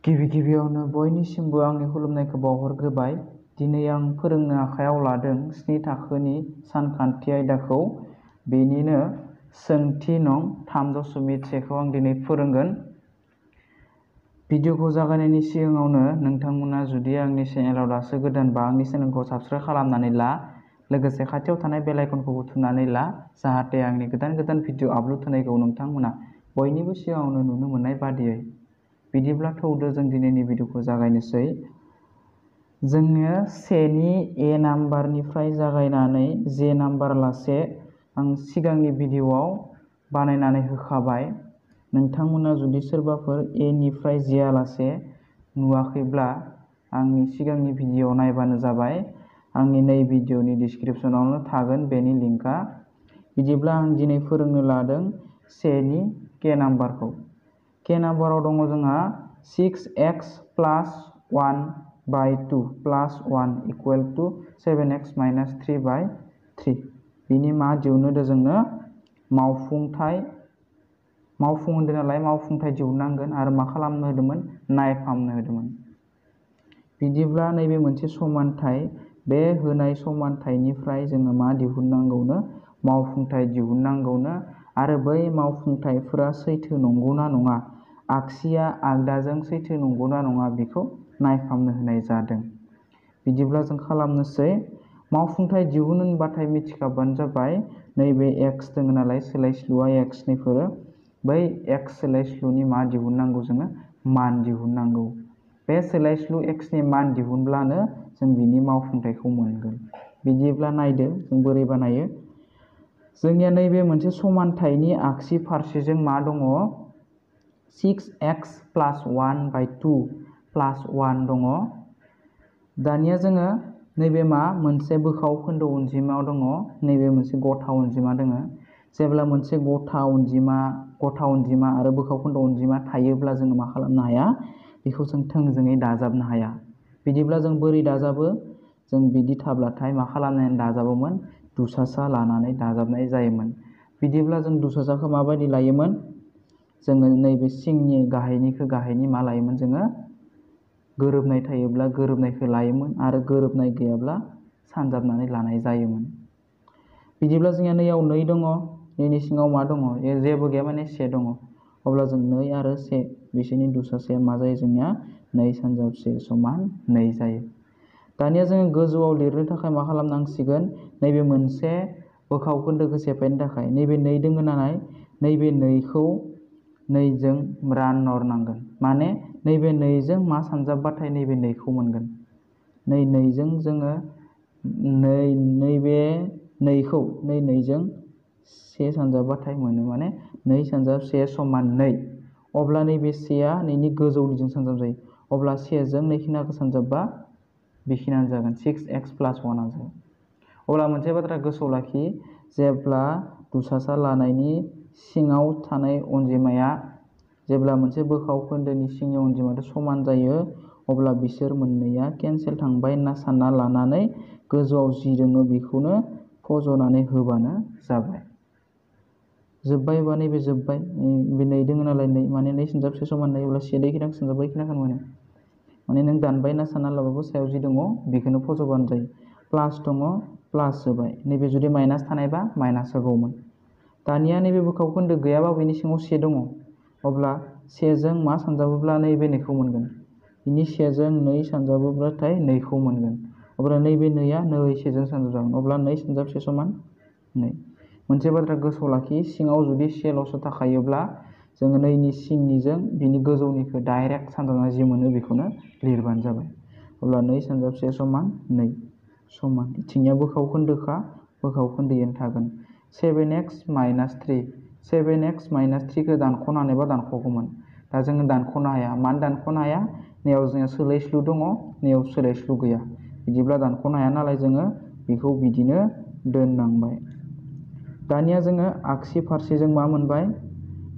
गिबियावनो बयनिसिमबो आंनि खुलुमनायखौ बावहरग्रोबाय। दिनै आं फोरोंनो आखायाव लादों 7 थाखोनि सानखान्थि आयदाखौ। बेनिनो सोंथि नं 3.1खौ आं दिनै फोरोंगोन। भिडिअखौ जागायनायनि सिगाङावनो नोंथांमोना जुदि आंनि चेनेलाव दासो गोदानबा आंनि चेनेलखौ साबस्क्राइब खालामनानै ला, लोगोसे खाथियाव थानाय बेल आइकनखौबो थुनानै ला, जाहाथे आंनि गोदान भिडिअ आपल'ड होनायखौ नोंथांमोना बयनिबो सिगाङावनो नुनो मोननाय बादियै। बिदिब्ला थौदो जों दिनैनि भिडिअखौ जागायनोसै। जोङो 1नि ए नाम्बारनिफ्राय जागायनानै जे नाम्बार लासे आं सिगांनि भिडिअआव बानायनानै होखाबाय। नोंथांमोना जुदि सोरबाफोर ए निफ्राय जेयालासे नुवाखैब्ला आंनि सिगांनि भिडिअ नायबानो जाबाय। आंनि नै भिडिअनि डिसक्रिपसनावनो थागोन बेनि लिंकआ। बिदिब्ला आं दिनै फोरोंनो लादों 1नि के नाम्बारखौ। के नाम्बाराव दङ जोंहा 6x + 1/2 + 1 = 7x - 3/3। बिनि मा दिहुननो होदों जोंनो? मावफुंथाय होनदों नालाय मावफुंथाय दिहुननांगोन आरो मा खालामनो होदोंमोन? नायफामनो होदोंमोन। बिदिब्ला नैबे मोनसे समानथाय, बे होनाय समानथायनिफ्राय जोङो मा दिहुननांगौनो? मावफुंथाय दिहुननांगौनो। आरो बै मावफुंथायफोरा सैथो नंगौना नङा, आगसिया आगदाजों सैथो नंगौना नङा बेखौ नायफामनो होनाय जादों। बिदिब्ला जों खालामनोसै। मावफुंथाय दिहुन होनबाथाय मिथिखाबानो जाबाय, नैबे x दङ नालाय सोलायस्लुआ x निफोरो, बै x सोलायस्लुनि मा दिहुननांगौ जोङो? मान दिहुननांगौ। बे सोलायस्लु x नि मान दिहुनब्लानो जों बिनि मावफुंथायखौ मोनगोन। बिदिब्ला नायदो जों बोरै बानायो। जोंनिया नैबे मोनसे समानथायनि आगसि फारसेजों मा दङ? 6x + 1/2 + 1 दङ। दानिया जोङो नैबे मोनसे बोखाव खोन्दो अनजिमा दङ, नैबे मोनसे गथा अनजिमा दङ। जेब्ला मोनसे गथा अनजिमा आरो बोखाव खोन्दो अनजिमा थायोब्ला जोङो मा खालामनो हाया? बेखौ जों थोंजोङै दाजाबनो हाया। बिदिब्ला जों बोरै दाजाबो? जों बिदि थाब्लाथाय मा खालामनानै दाजाबोमोन? दुसासा लानानै दाजाबनाय जायोमोन। बिदिब्ला जों दुसासाखौ माबायदि लायोमोन? जोङो नैबे सिंनि गाहायनि मा लायोमोन जोङो? गोरोबनाय थायोब्ला गोरोबनायखौ लायोमोन आरो गोरोबनाय गैयाब्ला सानजाबनानै लानाय जायोमोन। बिदिब्ला जोंनिया नैयाव 2 दङ, नैनि सिङाव मा दङ? जेबो गैया माने 1 दङ। अब्ला जों 2 आरो 1 बिसोरनि दुसासाया मा जायो जोंनिया? 2 × 1 = 2 जायो। दानिया जोङो गोजौआव लिरनो थाखाय मा खालामनांसिगोन? नैबे मोनसे बोखाव खोन्दोखौ सेफायनो थाखाय नैबे 2 दङ नालाय, नैबे 2खौ 2 जों रानहरनांगोन। माने नैबे 2 जों मा सानजाबबाथाय नैबे 2खौ मोनगोन। 2 जों जोङो नैबे 2खौ 2 जों 1 सानजाबबाथाय मोनो। माने 2 × 1 = 2। अब्ला नैबे 1आ नैनि गोजौनिजों सानजाब जायो। अब्ला 1 जों 2 खिनाखौ सानजाबबा बेखिनियानो जागोन, 6x + 1 जागोन। अब्ला मोनसे बाथ्रा गोसोआव लाखि, जेब्ला दुसासा लानायनि सिङाव थानाय अनजिमाया जेब्ला मोनसे बोखाव खोन्दोनि सिंनि अनजिमाजों समान जायो, अब्ला बिसोर मोननैया केन्सेल थांबाय होनना सानना लानानै गोजौआव जि दङ बेखौनो फज'नानै होबानो जाबाय। जोब्बाय बा नैबे जोब्बाय। बे 2 दङ नालाय 2, माने 2 × 1 = 2, अब्ला 1 2 खिनाखौ सानजाबा बेखिनिखौ मोनो। माने नों दानबाय होनना सानना लाबाबो सायाव जि दङ बेखौनो फज'बानो जायो। प्लास दङ, प्लास होबाय। नैबे जुदि माइनास थानायबा माइनास होगौमोन। दानिया नैबे बोखाव खोन्दो गैयाबा बेनि सिङाव 1 दङ। अब्ला 1 जों मा सानजाबोब्ला नैबे 2खौ मोनगोन। बिनि 1 जों 2 सानजाबोब्लाथाय 2खौ मोनगोन। अब्ला नैबे 2आ 2 1 जों सानजाबजागोन। अब्ला 2 × 1 = 2। मोनसे बाथ्रा गोसोआव लाखि, सिङाव जुदि 1ल'सो थाखायोब्ला जोङो 2नि सिंनिजों बिनि गोजौनिखौ डाइरेक्ट सानजाबना जि मोनो बेखौनो लिरबानो जाबाय। अब्ला 2 × 1 = 2 समान। बिथिंनिया बोखाव खोन्दोखा, बोखाव खोन्दोयानो थागोन। 7x - 3। 7x - 3 खौ दानख'नानैबा दानख'गौमोन। दा जोङो दानख'नो हाया। मानो दानख'नो हाया? नैयाव जोंहा सोलायस्लु दङ, नैयाव सोलायस्लु गैया। बिदिब्ला दानख'नो हाया नालाय जोङो बेखौ बिदिनो दोननांबाय। दानिया जोङो आगसि फारसेजों मा मोनबाय?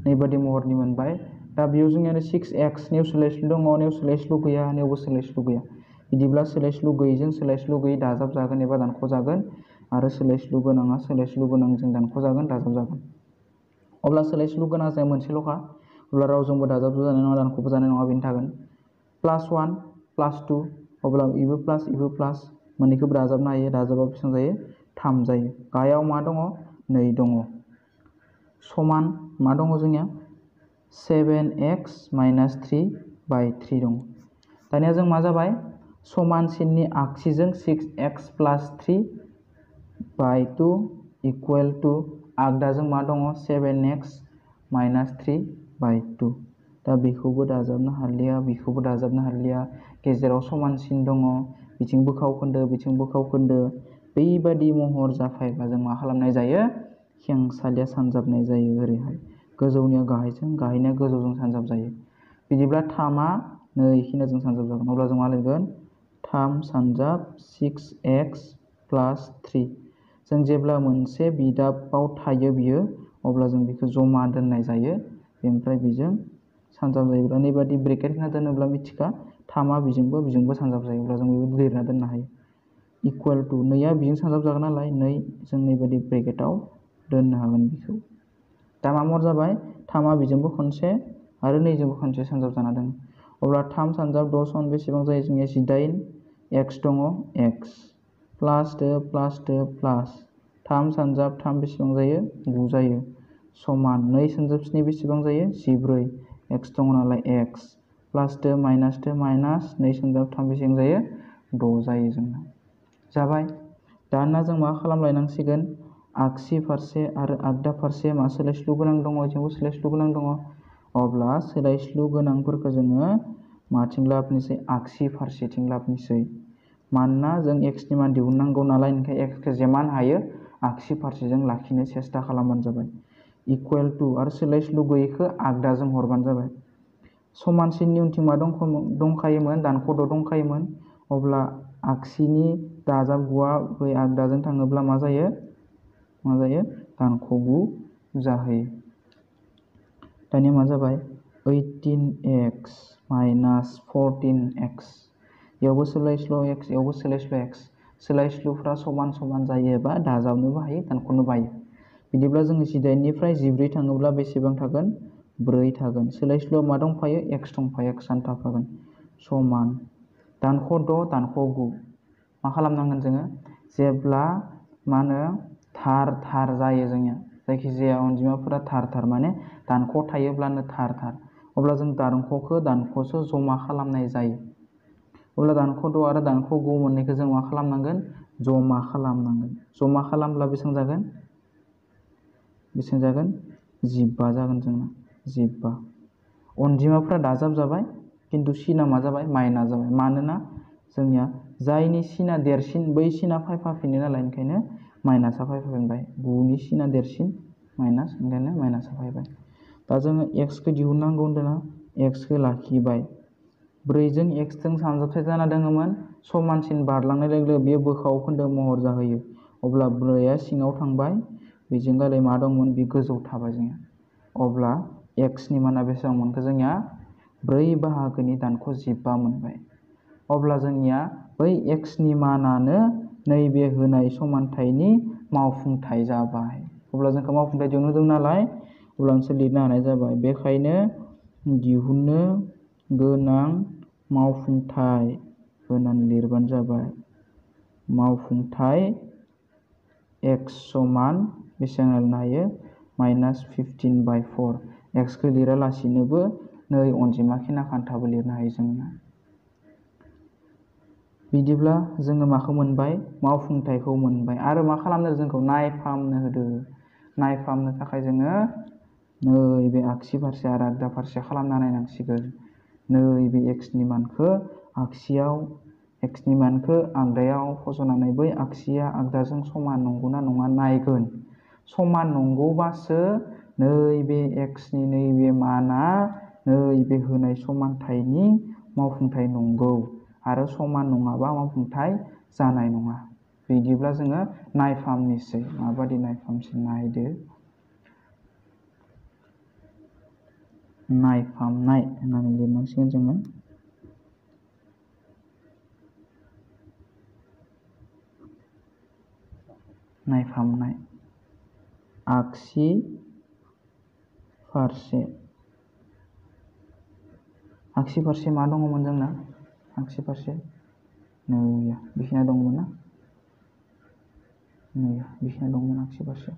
नैबादि महरनि मोनबाय। दा बेयाव जोंनिया 6x, नैयाव सोलायस्लु दङ, नैयाव सोलायस्लु गैया, नैयावबो सोलायस्लु गैया। बिदिब्ला सोलायस्लु गैयैजों सोलायस्लु गैयै दाजाबजागोन एबा दानख'जागोन, आरो सोलायस्लु गोनाङा सोलायस्लु गोनांजों दानख'जागोन, दाजाबजागोन। अब्ला सोलायस्लु गोनां जाय मोनसेल'खा, अब्ला रावजोंबो दाजाबबो जानाय नङा, दानख'बो जानाय नङा, बेनो थागोन। +1 +2 अब्ला इबो प्लास मोननैखौबो दाजाबनो हायो। दाजाबा बेसेबां जायो 3 जायो। गाहायाव मा दङ 2 दङ समान मा दङ जोंनिया 7x - 3/3 दं। दानिया जों मा जाबाय समानसिननि आगसिजों 6x + 3/2 = आगदाजों मा दङ 7x - 3/2। दा बेखौबो दाजाबनो हालिया बेखौबो दाजाबनो हालिया गेजेराव समानसिन दङ बिथिं बोखावखोन्दो बिथिं बोखावखोन्दो बेबादि महर जाफायबा जों मा खालामनाय जायो खेंसालिया सानजाबनाय जायो। ओरैहाय गोजौनिया गाहायजों गाहायनिया गोजौजों सानजाब जायो। बिदिब्ला 3आ नै खिनाजों सानजाब जागोन। अब्ला जों मा लिरगोन 3 सानजाब 6x + 3। जों जेब्ला मोनसे बिदाबाव थायो बियो अब्ला जों बेखौ जमा दोननाय जायो। बेनिफ्राय बेजों सानजाब जायोब्ला नैबादि ब्रेकेट होना दोनोब्ला मिथिखा 3आ बिजोंबो सानजाब जायो। अब्ला जों बेबायदि लिरना दोननो हायो। = 2आ बिजों सानजाब जागोन नालाय 2 जों नैबादि ब्रेकेटाव दोननो हागोन बेखौ। दा मा महर जाबाय 3आ बिजोंबो खनसे आरो 2जोंबो खनसे सानजाब जाना दङ। अब्ला 3 सानजाब 6 सन बेसेबां जायो जोंनिया 18x दङ x +2 3 सानजाब 3 बेसेबां जायो 9 जायो समान 2 सानजाब 7 बेसेबां जायो 14 x दङ नालाय x +2 - 2 -2 सानजाब 3 बेसेबां जायो 6 जायो जोंना जाबाय। दाना जों मा खालामलायनांसिगोन आगसि फारसे आरो आगदा फारसे मा सोलायस्लु गोनां दङ जोंबो सोलायस्लु गोनां दङ। अब्ला सोलायस्लु गोनांफोरखौ जोङो माथिं लाबोनोसै आगसि फारसेथिं लाबोनोसै। मानोना जों x नि मान दिहुननांगौ नालाय ओंखायनो x खौ जेमान हायो आगसि फारसेजों लाखिनो सेस्था खालामबानो जाबाय। = आरो सोलायस्लु गैयैखौ आगदाजों हरबानो जाबाय। समानसिननि उनथिं मा दंखायोमोन दानख' 6 दंखायोमोन। अब्ला आगसिनि दाजाब 9आ बै आगदाजों थाङोब्ला मा जायो दानख' 9 जाहैयो। दानिया मा जाबाय 18x - 14x इयावबो सोलायस्लु x इयावबो सोलायस्लु x सोलायस्लुफ्रा समान समान जायोबा दाजाबनोबो हायो दानख'नोबो हायो। बिदिब्ला जोङो 18निफ्राय 14 थाङोब्ला बेसेबां थागोन 4 थागोन। सोलायस्लुआव मा दंफायो x दंफायो x आनो थाफागोन समान दानख' 6 दानख' 9 मा खालामनांगोन जोङो जेब्ला मा होनो थार जायो जोंनिया जायखिजाया अनजिमाफोरा थार माने दानख' थायोब्लानो थार अब्ला जों दानख'सो जमा खालामनाय जायो। अब्ला दानख' 6 आरो दानख' 9 मोननैखौ जों मा खालामनांगोन जमा खालामनांगोन। जमा खालामब्ला बेसेबां जागोन 15 जागोन जोंना 15 अनजिमाफ्रा दाजाब जाबाय खिन्थु सिना मा जाबाय माइनास जाबाय। मानोना जोंनिया जायनि सिना देरसिन बै सिना फैफाफिनो नालाय ओंखायनो माइनासआ फैफाफिनबाय 9नि सिना देरसिन माइनास ओंखायनो माइनासआ फैबाय। दा जोङो x खौ दिहुननांगौ होन्दोंना x खौ लाखिबाय 4 जों x जों सानजाबथाय जाना दङमोन समानसिन बारलांनाय लोगो लोगो बेयो बोखावखोन्दो महर जाहोयो। अब्ला 4आ सिङाव थांबाय बेजों गालै मा दंमोन बे गोजौ थाबाय जोंनिया। अब्ला x नि माना बेसेबां मोनखो जोंनिया 4 बाहागोनि दानख' 15 मोनबाय। अब्ला जोंनिया बै x नि मानानो नैबे होनाय समानथायनि मावफुंथाय जाबाय। अब्ला जोंखौ मावफुंथाय दिहुननो दं नालाय अब्ला नोंसोर लिरनो हानाय जाबाय। बेखायनो दिहुननो गोनां मावफुंथाय होनानै लिरबानो जाबाय। मावफुंथाय x समान बेसेबां लिरनो हायो -15/4 x खौ लिरालासिनोबो नै अनजिमा खिना खान्थाबो लिरनो हायो जोंना। बिदिब्ला जोङो माखौ मोनबाय मावफुंथायखौ मोनबाय। आरो मा खालामनो जोंखौ नायफामनो होदो। नायफामनो थाखाय जोङो नैबे आगसि फारसे आरो आगदा फारसे खालामना नायनांसिगोन। नैबे x नि मानखौ आगसियाव x नि मानखौ आगदायाव फज'नानै बै आगसिया आगदाजों समान नंगौना नङा नायगोन। समान नंगौबासो नैबे x नि नैबे माना नैबे होनाय समानथायनि मावफुंथाय नंगौ आरो समान नङाबा मावफुंथाय जानाय नङा। बिदिब्ला जोङो नायफामनोसै माबादि नायफामसै नायदो। नायफामनाय होननानै लिरनांसिगोन जोङो। नायफामनाय आगसि फारसे आगसि फारसे मा दङमोन जोंना आगसि फारसे नैया बेखिनिया दङमोन ना नैया बेखिनिया दङमोन आगसि फारसे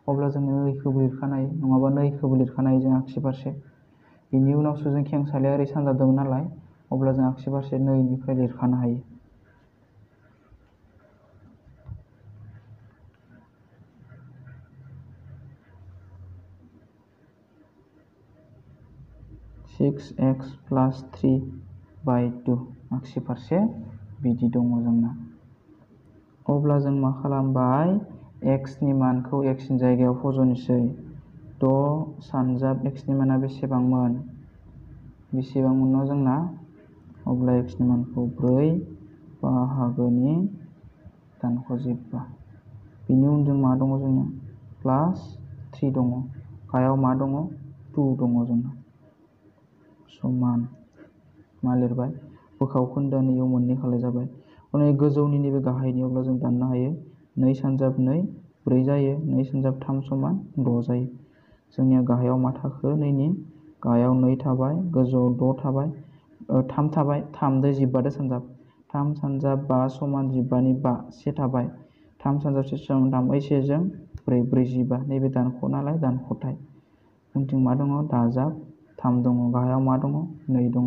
अब्ला जोङो नैखौबो लिरखानो हायो नङाबा नैखौबो लिरखानो हायो जों आगसि फारसे बेनि उनावसो जों खेंसालिया ओरै सानजाबदोंमोन नालाय अब्ला जों आगसि फारसे नैनिफ्राय लिरखानो हायो 6x + 3/2 आगसि फारसे बिदि दङ जोंना अब्ला जों मा खालामबाय x नि मानखौ x नि जायगायाव फज'नोसै 6 सानजाब x नि माना बेसेबांमोन जोंना अब्ला x नि मानखौ 4 बाहागोनि दानख'जिबा बिनि उनजों मा दङ जोंना +3 दङ गाहायाव मा दङ 2 दङ जोंना समान मा लिरबाय बोखाव खोन्दोआ इयाव मोननै खालाय जाबाय उनाव गोजौनि नैबे गाहायनि अब्ला जों दाननो हायो 2 सानजाब 2 4 जायो 2 सानजाब 3 समान 6 जायो जोंनिया गाहायाव मा थाखो नैनि गाहायाव 2 थाबाय गोजौआव 6 थाबाय 3 थाबाय 3 दो 15 सानजाब 3 सानजाब 5 समान 15 नि 5 से थाबाय 3 सानजाब 1 समान 3 ओइ सेजों 4 45 नैबे दानख' नालाय दानख'थाय उनथिं मा दङ दाजाब 3 दङ गाहायाव मा दङ 2 दङ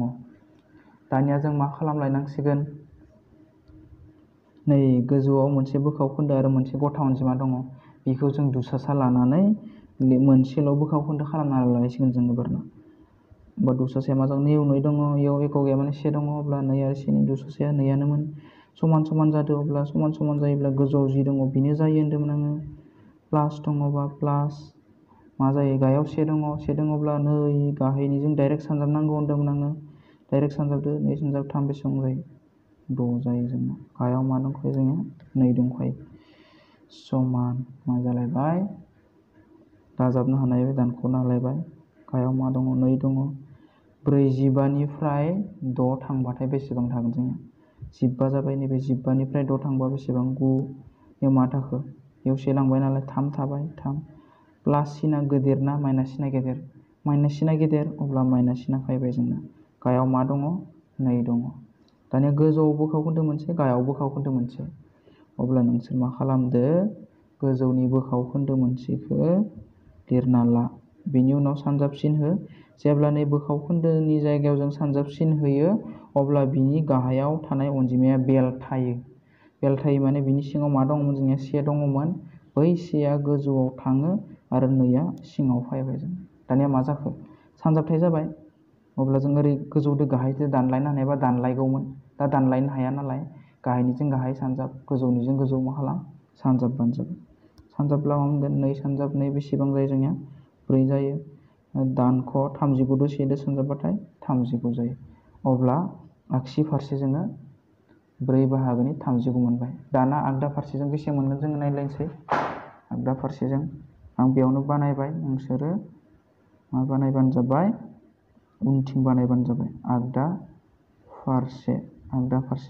दानिया जों मा खालामलायनांसिगोन नै गोजौआव मोनसे बोखाव खोन्दो आरो मोनसे गथा अनजिमा दङ बेखौ जों दुसासा लानानै मोनसेल' बोखाव खोन्दो खालामना लानांसिगोन जों एबारना बा दुसासाया मा जागोन नैयाव 2 दङ इयाव एख' गैया माने 1 दङ अब्ला 2 आरो 1 नि दुसासाया 2आनोमोन समान समान जादों अब्ला समान समान जायोब्ला गोजौआव जि दङ बेनो जायो होन्दोंमोन आङो प्लास दङबा प्लास मा जायो गाहायाव 1 दङब्ला नै गाहायनिजों डाइरेक्ट सानजाबनांगौ होन्दोंमोन आङो डाइरेक्ट सानजाबदो 2 सानजाब 3 बेसेबां जायो 6 जायो जोंना गाहायाव मा दंखायो जोंनिया 2 दंखायो समान मा जालायबाय दाजाबनो हानाय दानख'नो हालायबाय गाहायाव मा दङ 2 दङ 45 निफ्राय 6 थांबाथाय बेसेबां थागोन जोंनिया 15 जाबाय नैबे 15 निफ्राय 6 थांबा बेसेबां 9 इयाव मा थाखो इयाव 1 लांबाय नालाय 3 थाबाय 3 प्लास सिना गेदेर ना माइनास सिना गेदेर माइनास सिना गेदेर अब्ला माइनास सिना फैबाय जोंना गाहायाव मा दङ 2 दङ दानिया गोजौआव बोखाव खोन्दो मोनसे गाहायाव बोखाव खोन्दो मोनसे अब्ला नोंसोर मा खालामदो गोजौनि बोखाव खोन्दो मोनसेखौ लिरना ला बेनि उनाव सानजाबसिन हो जेब्ला नै बोखाव खोन्दोनि जायगायाव जों सानजाबसिन होयो अब्ला बिनि गाहायाव थानाय अनजिमाया बेलथायो माने बिनि सिङाव मा दङमोन जोंनिया 1 दङमोन बै 1आ गोजौआव थाङो आरो 2आ सिङाव फैबाय जों दानिया मा जाखो सानजाबथाय जाबाय अब्ला जों ओरै गोजौदो गाहायदो दानलायनो हानायबा दानलायगौमोन दा दानलायनो हाया नालाय गाहायनिजों गाहाय सानजाब गोजौनिजों गोजौ मा खालाम सानजाबबानो जाबाय सानजाबब्ला मा मोनगोन 2 सानजाब 2 बेसेबां जायो जोंनिया 4 जायो दानख' 39 दो 1 दो सानजाबबाथाय 39 जायो अब्ला आगसि फारसे जोङो 4 बाहागोनि 39 मोनबाय दाना आगदा फारसेजों बेसे मोनगोन जोङो नायलायनोसै आगदा फारसेजों आं बेयावनो बानायबाय नोंसोरो मा बानायबानो जाबाय उनथिं बानायबानो जाबाय आगदा फारसे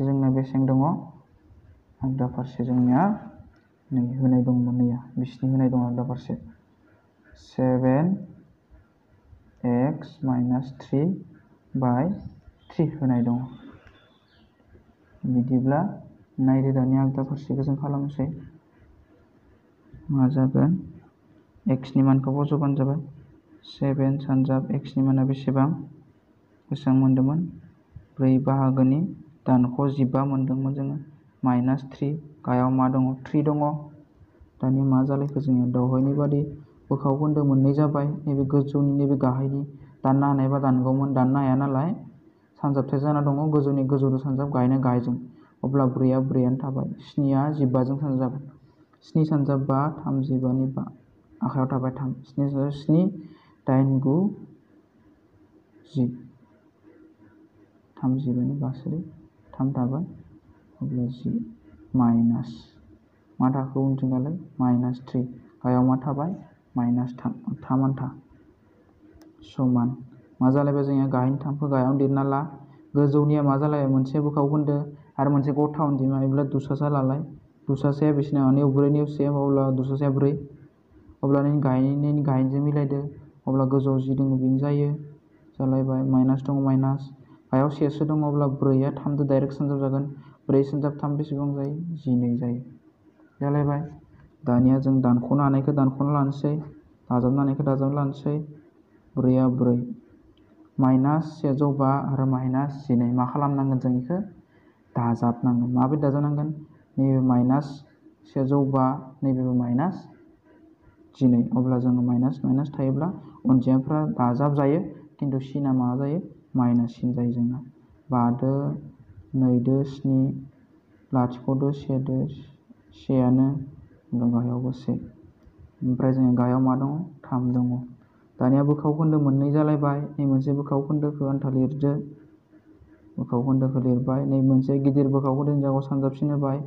जोंना बेसेबां दङ आगदा फारसे जोंनिया नै होनाय दंमोन नैया बिसिनि होनाय दङ आगदा फारसे 7x - 3/3 होनाय दङ बिदिब्ला नायदो दानि आगदा फारसेखौ जों खालामनोसै मा जागोन x नि मानखौ फज'बानो जाबाय 7 सानजाब x नि माना बेसेबां मोन्दोंमोन 4 बाहागोनि दानख' 15 मोन्दोंमोन जोङो -3 गाहायाव मा दङ 3 दङ दानिया मा जालायखो जोङो दहायनि बादि बोखाव खोन्दो मोननै जाबाय नैबे गोजौनि नैबे गाहायनि दाननो हानायबा दानगौमोन दाननो हाया नालाय सानजाबथाय जाना दङ गोजौनि गोजौजों सानजाब गाहायनि गाहायजों अब्ला 4आ 4आनो थाबाय 7आ 15जों सानजाब 7 सानजाब 5 35 नि 5 आखायाव थाबाय 3 7 7 8 9 10 35 नि गासै 3 थाबाय अब्ला 10 माइनास मा थाखो उनथिंगालाय -3 गाहायाव मा थाबाय -3 आन्था समान मा जालायबाय जोंनिया गाहायनि 3खौ गाहायाव लिरना ला गोजौनिया मा जालायबाय मोनसे बोखाव खोन्दो आरो मोनसे गथा अनजिमा एब्ला दुसासा लालाय दुसासाया बिसिना 4 1 अब्ला दुसासाया 4 अब्ला नों गाहायनिजों मिलायदो अब्ला गोजौआव जि दङ बेनो जायो जालायबाय माइनास दङ माइनास गाहायाव सेसो दङ अब्ला 4आ 3दो डाइरेक्ट सानजाब जागोन। 4 सानजाब 3 बेसेबां जायो? 12 जायो। जालायबाय। दानिया जों दानख'नो हानायखौ दानख'ना लानोसै, दाजाबनो हानायखौ दाजाबना लानोसै। 4आ 4 माइनास 105 आरो माइनास 12 मा खालामनांगोन जों बेखौ? दाजाबनांगोन। माबोरै दाजाबनांगोन? नैबे माइनास 105 नैबेबो माइनास 12 अब्ला जोङो माइनास माइनास थायोब्ला अनजिमाफ्रा दाजाब जायो खिन्थु सिना मा जायो? माइनास सिन जायो जोंना। 5दो 2दो 7 लाथिख'दो 1दो 1आनो गाहायावबो 1 ओमफ्राय जोङो गाहायाव मा दङ? 3 दङ। दानिया बोखाव खोन्दो मोननै जालायबाय। नै मोनसे बोखाव खोन्दोखौ आन्था लिरदो। बोखाव खोन्दोखौ लिरबाय। नै मोनसे गिदिर बोखाव खोन्दोनि जायगायाव सानजाबसिन होबाय।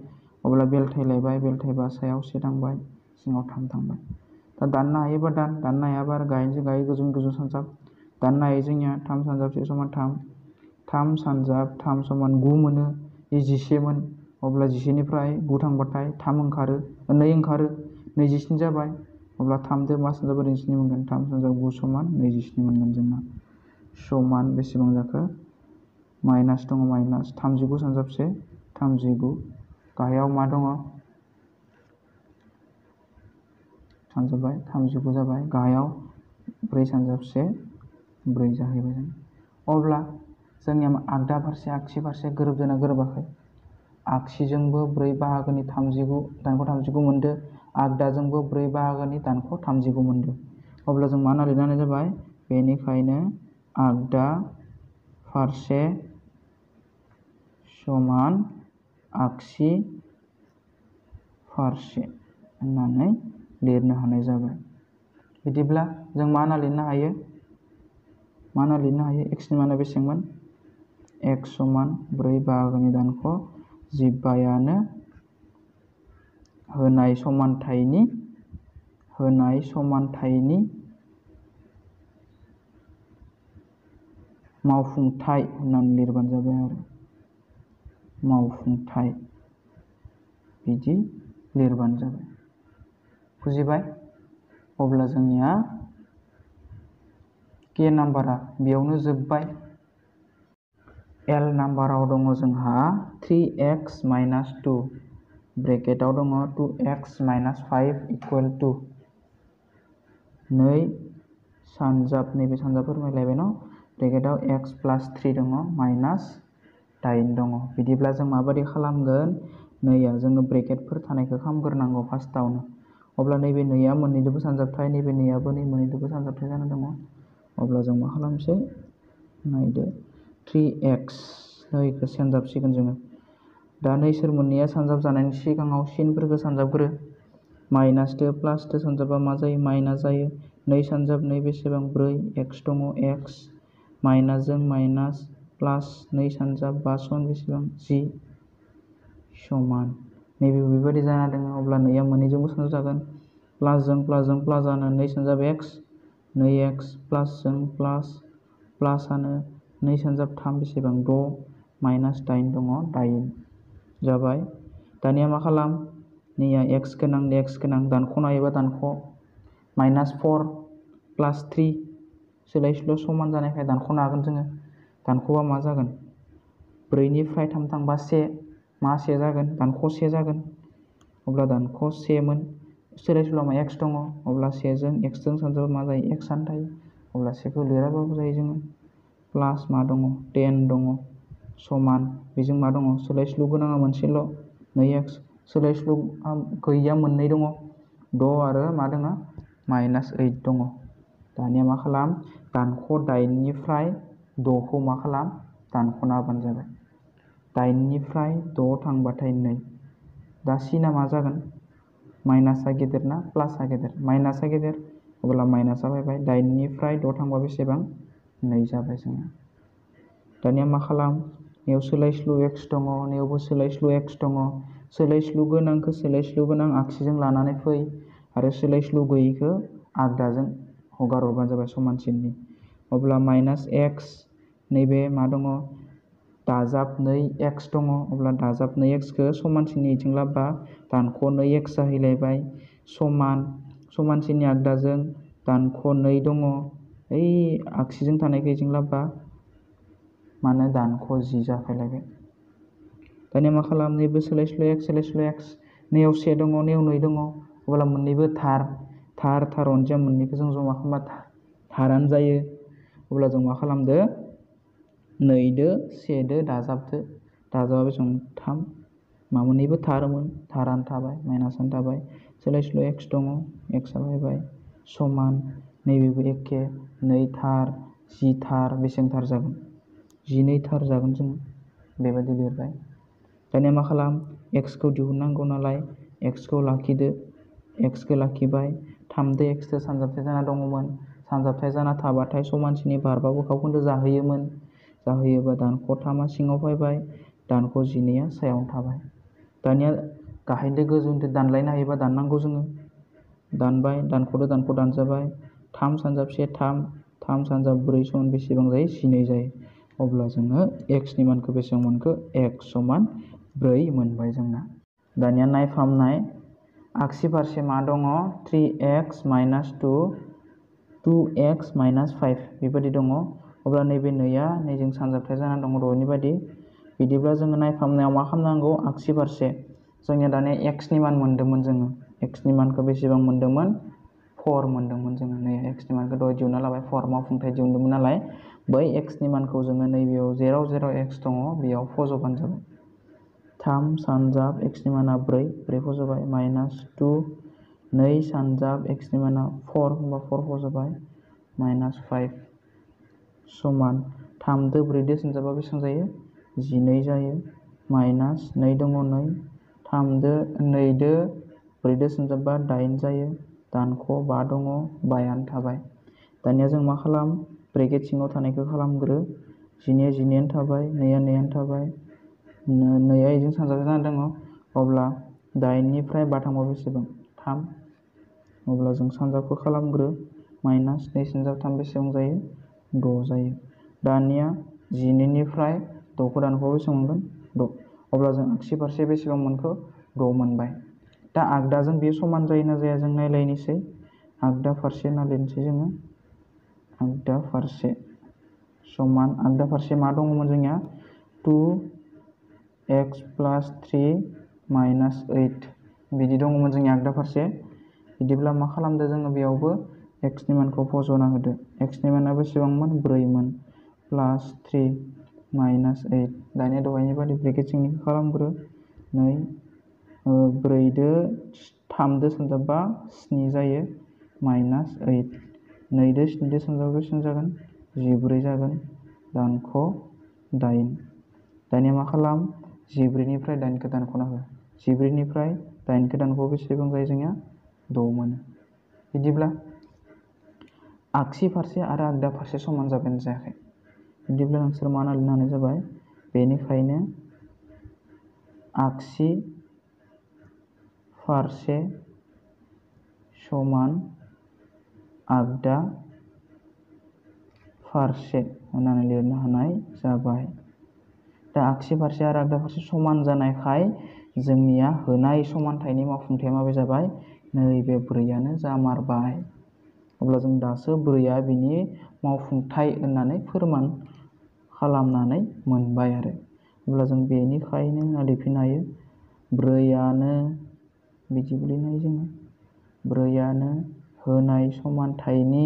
अब्ला बेलथायलायबाय। बेलथायबा सायाव 1 थांबाय, सिङाव 3 थांबाय। दा दाननो हायोबा दाननो हायाबा आरो गाहायनिजों गाहाय गोजौनि गोजौ सानजाब। दाननो हायो जोंनिया 3 सानजाब 1 समान 3। 3 सानजाब 3 समान 9 मोनो। बे 11मोन। अब्ला 11निफ्राय 9 थांबाथाय 3 ओंखारो, 2 ओंखारो, 27 जाबाय। अब्ला 3दो मा सानजाब 27 मोनगोन? 3 सानजाब 9 समान 27 मोनगोन जोंना। समान बेसेबां जाखो? माइनास दङ माइनास 39 सानजाब 1 39। गाहायाव मा दङ? सानजाबबाय 39 जाबाय। गाहायाव 4 सानजाब 1 4 जाहैबाय जों। अब्ला जोंनिया आगदा फारसे आगसि फारसे गोरोबदोंना गोरोबाखै? आगसिजोंबो 4 बाहागोनि 39 दानख' 39 मोनदो। आगदाजोंबो 4 बाहागोनि दानख' 39 मोनदो। अब्ला जों मा होनना लिरनाय जाबाय? बेनिखायनो आगदा फारसे समान आगसि फारसे होननानै लिरनो हानाय जाबाय। बिदिब्ला जों मा होनना लिरनो हायो? मा होनना लिरनो हायो? एक्सनि माना बेसेबांमोन? एक्स समान 4 बाहागोनि दानख' 15यानो होनाय समानथायनि मावफुंथाय होननानै लिरबानो जाबाय आरो। मावफुंथाय बिदि लिरबानो जाबाय। बुजिबाय? अब्ला जोंनिया के नाम्बारा बेयावनो जोब्बाय। एल नाम्बाराव दङ जोंहा 3x - 2 ब्रेकेटाव दङ 2x - 5 = 2 सानजाब नैबे सानजाब फोरमायलायबाय न' ब्रेकेटाव x + 3 दङ -8 दङ। बिदिब्ला जों माबायदि खालामगोन? नैया जोङो ब्रेकेटफोर थानायखौ खालामग्रोनांगौ फार्स्टआवनो। अब्ला नैबे नैया मोननैदोबो सानजाबथाय, नैबे नैयाबो नै मोननैदोबो सानजाबथाय जाना दङ। अब्ला जों मा खालामसै? नायदो 3x नैखौ सानजाबसिगोन जोङो। दा नैसोर मोननैया सानजाब जानायनि सिगाङाव सिनफोरखौ सानजाबग्रो। माइनासदो प्लासदो सानजाबा मा जायो? माइनास जायो। 2 सानजाब 2 बेसेबां? 4 x दङ x माइनासजों माइनास प्लास 2 सानजाब 5 समान बेसेबां? 10 समान। नैबे बेबायदि जाना दङ। अब्ला नैया मोननैजोंबो सानजाब जागोन। प्लासजों प्लासजों प्लासआनो 2 सानजाब x 2x प्लासजों प्लास प्लासआनो 2 सानजाब 3 बेसेबां? 6 -8 दङ 8 जाबाय। दानिया मा खालाम? नैया x गोनां x गोनां दानख'नो हायोबा दानख'। -4 + 3 सोलाय सोल' समान जानायखाय दानख'नो हागोन जोङो। दानख'बा मा जागोन? 4निफ्राय 3 थांबा 1 मा 1 जागोन? दानख' 1 जागोन। अब्ला दानख' 1मोन। सोलाय सोल'आ मा x दङ। अब्ला 1जों xजों सानजाबा मा जायो? xआनो थायो। अब्ला 1खौ लिराबाबो जायो जोङो। प्लास मा दङ? 10 दङ समान बेजों मा दङ? सोलाय सोल' गोनाङा मोनसेल' 2x सोलाय सोल' गैयिया मोननै दङ 6 आरो मा दङ? -8 दङ। दानिया मा खालाम? दानख' 8निफ्राय 6खौ मा खालाम? दानख'ना होबानो जाबाय। 8निफ्राय 6 थांबाथाय 2 दा सिना मा जागोन? माइनासआ गेदेर ना प्लासआ गेदेर? माइनासआ गेदेर। अब्ला माइनासआ फैबाय। 8निफ्राय 6 थांबा बेसेबां? 2 जाबाय जोंना। दानिया मा खालाम? नैयाव सोलायस्लु x दङ, नैयावबो सोलायस्लु x दङ। सोलायस्लु गोनांखौ सोलायस्लु गोनां आगसिजों लानानै फै आरो सोलायस्लु गैयैखौ आगदाजों हगार हरबानो जाबाय समानसिननि। अब्ला -x नैबे मा दङ? दाजाब 2x दङ। अब्ला दाजाब 2xखौ समानसिननि इथिं लाबोबा दानख' 2x जाहैलायबाय समानसिननि आगदाजों दानख' 2 दङ। ओइ आगसिजों थानायखौ इथिं लाबोबा मानो दानख' 10 जाफैलायबाय। दानिया मा खालाम नैबो सोलाय सोलाय x नैयाव 1 दङ नैयाव 2 दङ अब्ला मोननैबो थार अनजिमा मोननैखौ जों जमा खालामबा थारानो जायो। अब्ला जों मा खालामदो 2 दो 1 दो दाजाबा बेसेबां 3 मोननैबो थारानो थाबाय माइनासानो थाबाय सोलाय सोलाय x दङ x आ फैबाय समान नैबेबो एखे 2 थार 10 थार बेसेबां थार जागोन 12 थार जागोन जों बेबायदि लिरबाय। दानिया मा खालाम x खौ दिहुननांगौ नालाय x खौ लाखिदो x खौ लाखिबाय 3 दो x दो सानजाबथाय जाना दङमोन सानजाबथाय जाना थाबाथाय समानसिनि बारबा बोखावखोन्दो जाहोयोबा दानख' 3 सिङाव फैबाय दानख' 12 सायावनो थाबाय। दानिया गाहायदो गोजौदो दानलायनो हायोबा दाननांगौ जोङो दानबाय दानख'दो दानख' दानजाबाय 3 सानजाब 1 3 सानजाब 4 समान बेसेबां जायो 12 जायो। अब्ला जोङो x नि मानखौ बेसेबां मोनखो x समान 4 मोनबाय जोंना। दानिया नायफामनाय आगसि फारसे मा दङ 3x - 2 2x - 5 बेबायदि दङ। अब्ला नैबे नैया नैजों सानजाबथाय जाना दङ दहायनि बायदि बिदिब्ला जोङो नायफामनायाव मा खालामनांगौ आगसि फारसे जोंनिया दानिया x नि मान मोन्दोंमोन जोङो x नि मानखौ बेसेबां मोन्दोंमोन 4 मोन्दोंमोन जोङो नै x नि मानखौ दहाय दिहुनना लाबाय 4 मावफुंथाय दिहुनदोंमोन नालाय बै x नि मानखौ जोङो नैबेयाव जेराव x दङ बेयाव फज'बानो जाबाय 3 सानजाब x नि माना 4 फज'बाय -2 2 सानजाब x नि माना 4 होमबा 4 फज'बाय -5 समान 3 दो 4 दो सानजाबा बेसेबां जायो 12 जायो -2 दङ 2 3 दो 2 दो 4 दो सानजाबा 8 जायो दानख' 5 दङ 5आनो थाबाय। दानिया जों मा खालाम ब्रेकेट सिङाव थानायखौ खालामग्रो 12 थाबाय 2 थाबाय 2 इजों सानजाबथाय जाना दङ अब्ला 8 निफ्राय 5 थांबा बेसेबां 3 अब्ला जों सानजाबखौ खालामग्रो -2 सानजाब 3 बेसेबां जायो 6 जायो। दानिया 12 निफ्राय 6 खौ दानख'बा बेसेबां मोनगोन 6 अब्ला जों आगसि फारसे बेसेबां मोनखो 6 मोनबाय। दा आगदाजों बेयो समान जायोना जाया जों नायलायनोसै आगदा फारसे होनना लिरनोसै जोङो आगदा फारसे समान आगदा फारसे मा दङमोन जोंनिया 2x + 3 - 8 बिदि दङमोन जोंनि आगदा फारसे बिदिब्ला मा खालामदो जोङो बेयावबो x नि मानखौ फज'ना होदो x नि माना बेसेबांमोन 4मोन +3 - 8 दानिया दहायनि बायदि ब्रेकेट सिंनिखौ खालामग्रो 2 4 दो 3 दो सानजाबा 7 जायो -8 2 दो 7 दो सानजाबा बेसेबां जागोन 14 जागोन दानख' 8 दानिया मा खालाम 14 निफ्राय 8खौ दानख'ना हो 14 निफ्राय 8खौ दानख'बा बेसेबां जायो जोंनिया 6 मोनो। बिदिब्ला आगसि फारसे आरो आगदा फारसे समान जाबायना जायाखै बिदिब्ला नोंसोर मा होनना लिरनो हानाय जाबाय बेनिखायनो आगसि फारसे समान आगदा फारसे होननानै लिरनो हानाय जाबाय। दा आगसि फारसे आरो आगदा फारसे समान जानायखाय जोंनिया होनाय समानथायनि मावफुंथाया माबे जाबाय नैबे 4आनो जामारबाय। अब्ला जों दासो 4आ बिनि मावफुंथाय होननानै फोरमान खालामनानै मोनबाय आरो अब्ला जों बेनिखायनो होनना लिरफिननो हायो 4आनो बिदिबो लिरनो हायो जोङो 4आनो होनाय समानथायनि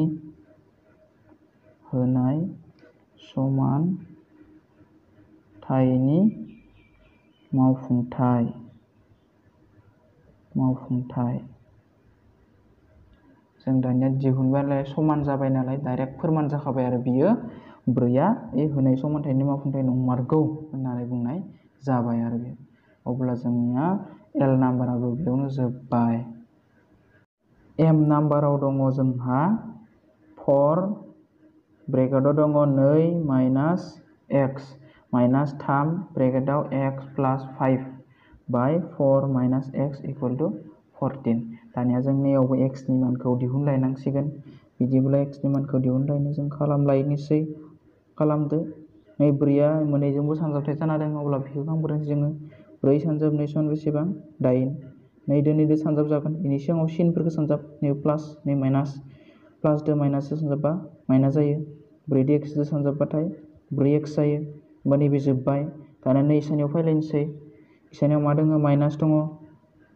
मावफुंथाय जों दानिया दिहुनबाय समान जाबाय नालाय डाइरेक्ट फोरमान जाखाबाय आरो बियो 4आ होनाय समानथायनि मावफुंथाय नंमारगौ होननानै बुंनाय जाबाय आरो बे अब्ला जोंनिया एल नाम्बाराबो बेयावनो जोब्बाय। एम नाम्बाराव दङ जोंहा 4 ब्रेकेटाव दङ 2 - x -3 ब्रेकेटाव x + 5 बाय 4 - x = 14 दानिया जों नैयावबो x नि मानखौ दिहुनलायनांसिगोन बिदिब्ला x नि मानखौ दिहुनलायनो जों खालामलायनोसै खालामदो नै 4आ मोननैजोंबो सानजाबथाय जाना दङ अब्ला बेखौ खालामग्रोनोसै जोङो 4 सानजाब 2 समान बेसेबां 8 2 दो 2 दो सानजाब जागोन बेनि सिगाङाव सिनफोरखौ सानजाब नै प्लास नै माइनास प्लास दो माइनास सानजाबबा माइनास जायो 4 दो x दो सानजाबबाथाय 4x जायो होमबा नैबे जोब्बाय। दाना नै इसानियाव फैलायनोसै। इसानियाव मा दङ? माइनास दङ,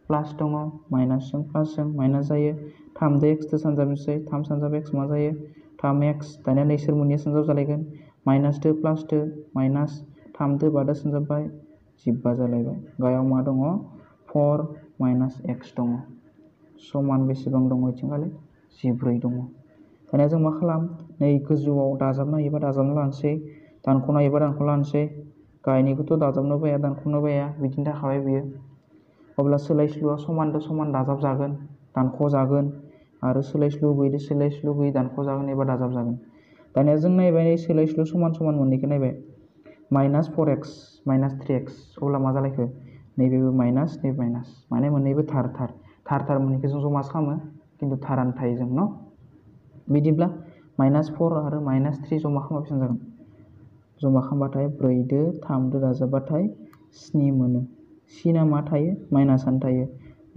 प्लास दङ, माइनासजों प्लासजों माइनास जायो। 3 दो एक्सदो सानजाबनोसै। 3 सानजाब एक्स मा जायो? 3x। दानिया नै सोर मोननैया सानजाब जालायगोन? माइनासदो प्लासदो माइनास 3 दो 5 दो सानजाबबाय 15 जालायबाय। गाहायाव मा दङ? 4 माइनास x दङ। समान बेसेबां दङ इथिंखालि? 14 दङ। दानिया जों मा खालाम? नै गोजौआव दाजाबनो हायोबा दाजाबना लानोसै, दानख'नो हायोबा दानख'ना लानोसै। गाहायनिखौथ' दाजाबनो बाया, दानख'नो बाया, बिदिनो थाखाबाय बियो। अब्ला सोलायस्लुआ समानदो समान दाजाबजागोन, दानख'जागोन, आरो सोलायस्लु गैयैदो सोलायस्लु गैयै दानख'जागोन एबा दाजाबजागोन। दानिया जों नायबाय सोलायस्लु समान समान मोननैखौ नायबाय। माइनास 4x माइनास 3x, अब्ला मा जालायखो? नैबेबो माइनास, नैबे माइनास, माने मोननैबो थार मोननैखौ जों जमासो खालामो, खिन्थु थारानो थायो जों न'? बिदिब्ला माइनास 4 आरो माइनास 3 जमा खालामबा बेसेबां जागोन? जमा खालामबाथाय 4 दो 3 दो दाजाबबाथाय 7 मोनो। सिना मा थायो? माइनासआनो थायो।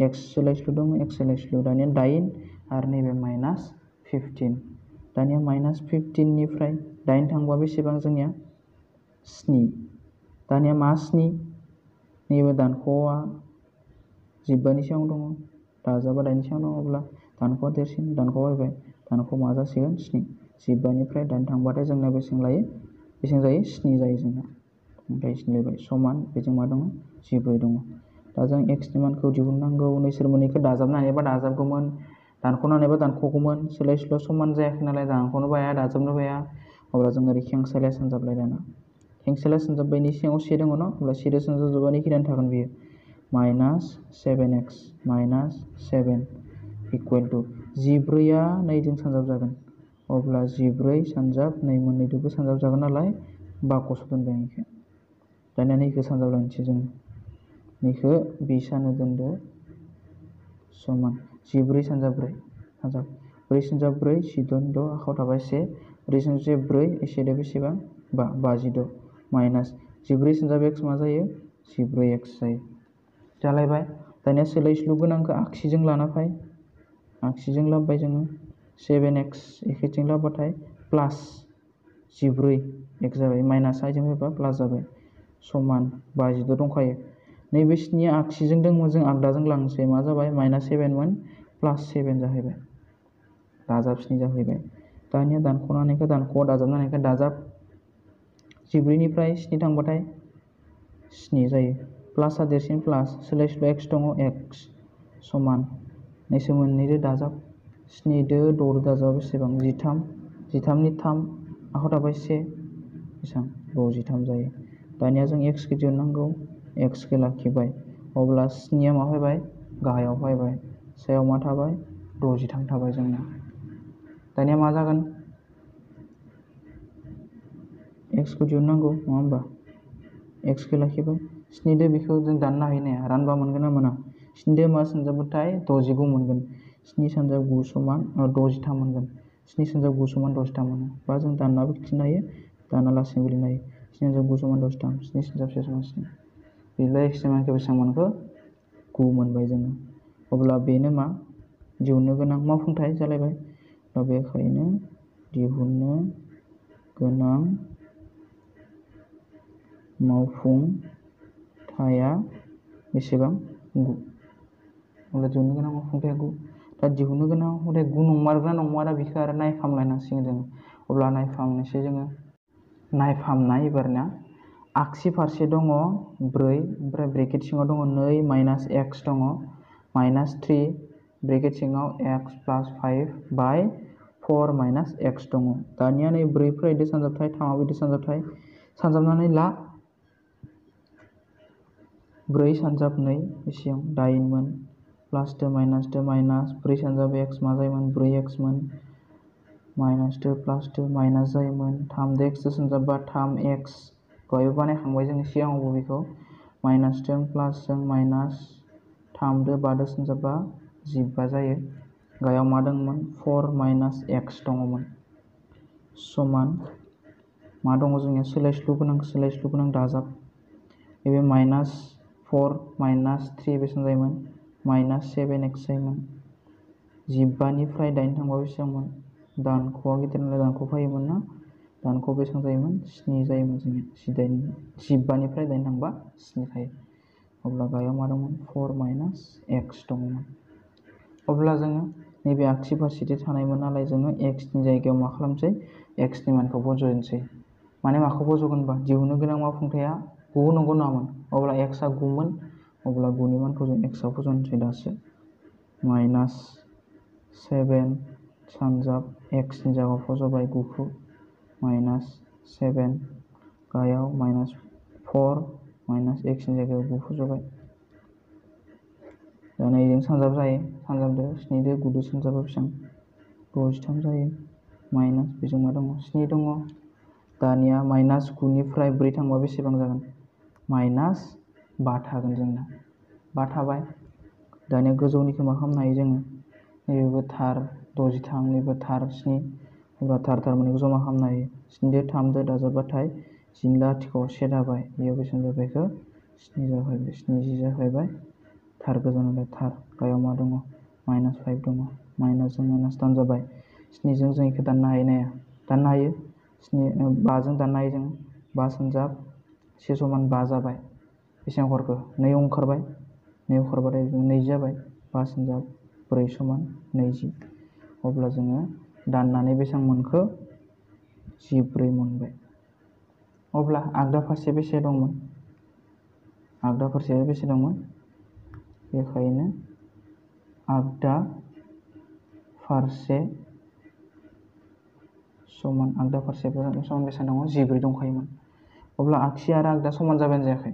एक्स सोलायस्लु दङ, एक्स सोलायस्लु। दानिया 8 आरो नैबे माइनास 15। दानिया माइनास 15 निफ्राय 8 थांबा बेसेबां जोंनिया? 7। दानिया मा 7? नैबे दानख'आ 15 नि सिगाङाव दङ, दाजाबा 8 नि सिगाङाव दङ, अब्ला दानख'आ देरसिन, दानख' फैबाय, दानख' मा जासिगोन? 7। 15 निफ्राय 8 थांबाथाय जोंना बेसेबां लायो? बेसेबां जायो? 7 जायो जोंना। ओमफ्राय 7 लिरबाय समान, बेजों मा दङ? 14 दङ। दा जों एक्सनि मानखौ दिहुननांगौ। नैसोर मोननैखौ दाजाबनो हायोबा दाजाबगौमोन, दानख'नो हायोबा दानख'गौमोन। सोलायस्लुआ समान जायाखै नालाय दानख'नो बाया, दाजाबनो बाया। अब्ला जों ओरै खेंसालिया सानजाबलाय दाना। खेंसालिया सानजाबबायनि सिङाव 1 दङ न'? अब्ला 1 दो सानजाबजोबबानो एखेयानो थागोन बियो। Minus 7x minus 7 equal two 14 आ 2 जों सानजाब जागोन। अब्ला 14 सानजाब 2 मोननैदोबो सानजाब जागोन नालाय बाकस दोनबाय आं इखो। दानिया नैखौ सानजाबलायनोसै जों। नैखौ बि सानो दोनदो समान 14 सानजाब 4 सानजाब 4 सानजाब 4 16 द' आखायाव थाबाय 1 4 सानजाब 4 एसेदो बेसेबां? 56 माइनास 14 सानजाब x मा जायो? 14x जायो। जालायबाय। दानिया सोलायस्लु गोनांखौ आगसिजों लाना फै। आगसिजों लाबोबाय जोङो 7x एखेथिं लाबोबाथाय प्लास 14 x जाबाय। माइनास आइजों फैबा प्लास जाबाय। समान 56 दंखायो। नैबे 7 आगसिजों दंमोन, जों आगदाजों लांनोसै। मा जाबाय? माइनास 7 मोन प्लास 7 जाहैबाय। दाजाब 7 जाहैबाय। दानिया दानख'नानैखौ दानख', दाजाबनानैखौ दाजाब। 14 निफ्राय 7 थांबाथाय 7 जायो। प्लासआ देरसिन प्लास, सोलायस्लु x दङ x समान नैसो मोननैदो दाजाब। 7 दो 6 दो दाजाबा बेसेबां? 13 13 नि 3 आखायाव थाबाय 1 बेसेबां? 63 जायो। दानिया जों x खौ दिहुननांगौ, x खौ लाखिबाय। अब्ला 7 आ मा फैबाय? गाहायाव फैबाय। सायाव मा थाबाय? 63 थाबाय जोंना। दानिया मा जागोन? x खौ दिहुननांगौ नङा होमबा? x खौ लाखिबाय। 7 दो बेखौ जों दाननो हायो नाया? रानबा मोनगोन ना मोना? 7 दो मा सानजाबबाथाय 69 मोनगोन। 7 सानजाब 9 समान 63 मोनगोन। 7 सानजाब 9 समान 63 मोनो। बा जों दाननाबो खिथिनो हायो, दानालासिनोबो लिरनो हायो। 7 सानजाब 9 समान 63, 7 सानजाब 1 समान 7। बिदिब्ला x नि मानखौ बेसेबां मोनखो? 9 मोनबाय जोङो। अब्ला बेनो मा? दिहुननो गोनां मावफुंथाय जालायबाय। दा बेखायनो दिहुननो गोनां मावफुंथाया बेसेबां? 9। अब्ला दिहुननो गोनां मावफुंथाया 9। दा दिहुननो गोनां मावफुंथाया 9 नंमारगोना नंमारा बेखौ आरो नायफामलायनांसिगोन जोङो। अब्ला नायफामनोसै जोङो। नायफामनाय एबारना आगसि फारसे दङ 4, ओमफ्राय ब्रेकेट सिङाव दङ 2 माइनास x दङ, माइनास 3 ब्रेकेट सिङाव x प्लास 5 बाय 4 माइनास x दङ। दानिया नै 4 फोरा इदो सानजाबथाय, 3 आबो इदो सानजाबथाय। सानजाबनानै ला 4 सानजाब 2 बेसेबां? 8 मोन प्लास दो माइनास 4 सानजाब x मा जायोमोन? 4x मोन माइनास दो प्लास दो माइनास जायोमोन। 3 दो x दो सानजाबबा 3x दहायबो बानायखांबाय जों सिगाङावबो बेखौ। माइनास जों प्लास जों माइनास 3 दो 5 दो सानजाबबा 15 जायो। गाहायाव मा दंमोन? 4 माइनास x दङमोन। समान मा दङ जोंनिया? सोलायस्लु गोनां दाजाब। नैबे माइनास 4 माइनास 3 बेसेबां जायोमोन? माइनास 7x जायोमोन। 15 निफ्राय 8 थांबा बेसेबांमोन? दानख'आ गिदिर नालाय दानख' फैयोमोन ना? दानख' बेसेबां जायोमोन 7 जायोमोन जोंनिया 15निफ्राय 8 थांबा 7 थायो। अब्ला गाहायाव मा दंमोन 4 - x दंमोन। अब्ला जोङो नैबे आगसि फारसेथिं थानायमोन नालाय जोङो x नि जायगायाव मा खालामसै x नि मानखौ बज'नोसै। माने माखौ बज'गोनबा दिहुननो गोनां मावफुंथाया 9 नंगौ नङामोन अब्ला x आ 9 मोन अब्ला 9 नि मानखौ जों x आव बज'नोसै दासो -7 सानजाब x नि जायगायाव फज'बाय 9 खौ -7 गाहायाव -4 x नि जायगायाव 9 फज'बाय। दा नैजों सानजाब जायो सानजाबदो 7 दो 9 दो सानजाबा बेसेबां 63 जायो माइनास बेजों मा दङ 7 दङ। दानिया -9 निफ्राय 4 थांबा बेसेबां जागोन -5 थागोन जोंना 5 थाबाय। दानिया गोजौनिखौ मा खालामनो हायो जोङो नैबेबो थार 63 नैबेबो थार 7 अब्ला थार मोननैखौ जमा खालामनो हायो 7 दो 3 दो दाजाबबाथाय 10 लाथिख' 1 जाबाय बेयाव बेसेबां जाबाय बेखौ 7 जाफैबाय 70 जाफैबाय थार गोजा नालाय थार गाहायाव मा दङ -5 दङ माइनासजों माइनास दानजाबाय 7 जों बेखौ दाननो हायो नाया दाननो हायो 5 जों दाननो हायो जों 5 सानजाब 1 = 5 जाबाय बेसेबां हरखो 2 ओंखारबाय 2 ओंखारबाथाय 20 जाबाय 5 सानजाब 4 = 20 अब्ला जोङो दाननानै बेसेबां मोनखो 14 मोनबाय। अब्ला आगदा फारसे बेसे दंमोन आगदा फारसे बेसे दंमोन बेखायनो आगदा फारसे समान आगदा फारसे समान बेसेबां दङ 14 दंखायोमोन। अब्ला आगसि आरो आगदा समान जाबायानो जायाखै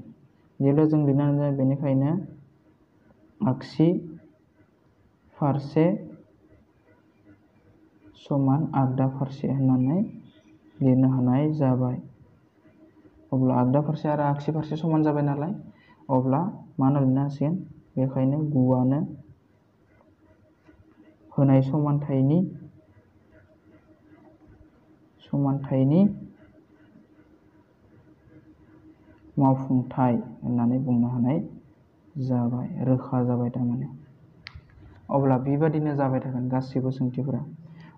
बिदिब्ला जों लिरनानै जाबाय बेनिखायनो आगसि फारसे समान आगदा फारसे होननानै लिरनो हानाय जाबाय। अब्ला आगदा फारसे आरो आगसि फारसे समान जाबाय नालाय अब्ला मा होनना लिरनो हासिगोन बेखायनो 9 आनो होनाय समानथायनि मावफुंथाय होननानै बुंनो हानाय जाबाय रोखा जाबाय थारमाने। अब्ला बेबादिनो जाबाय थागोन गासैबो सोंथिफोरा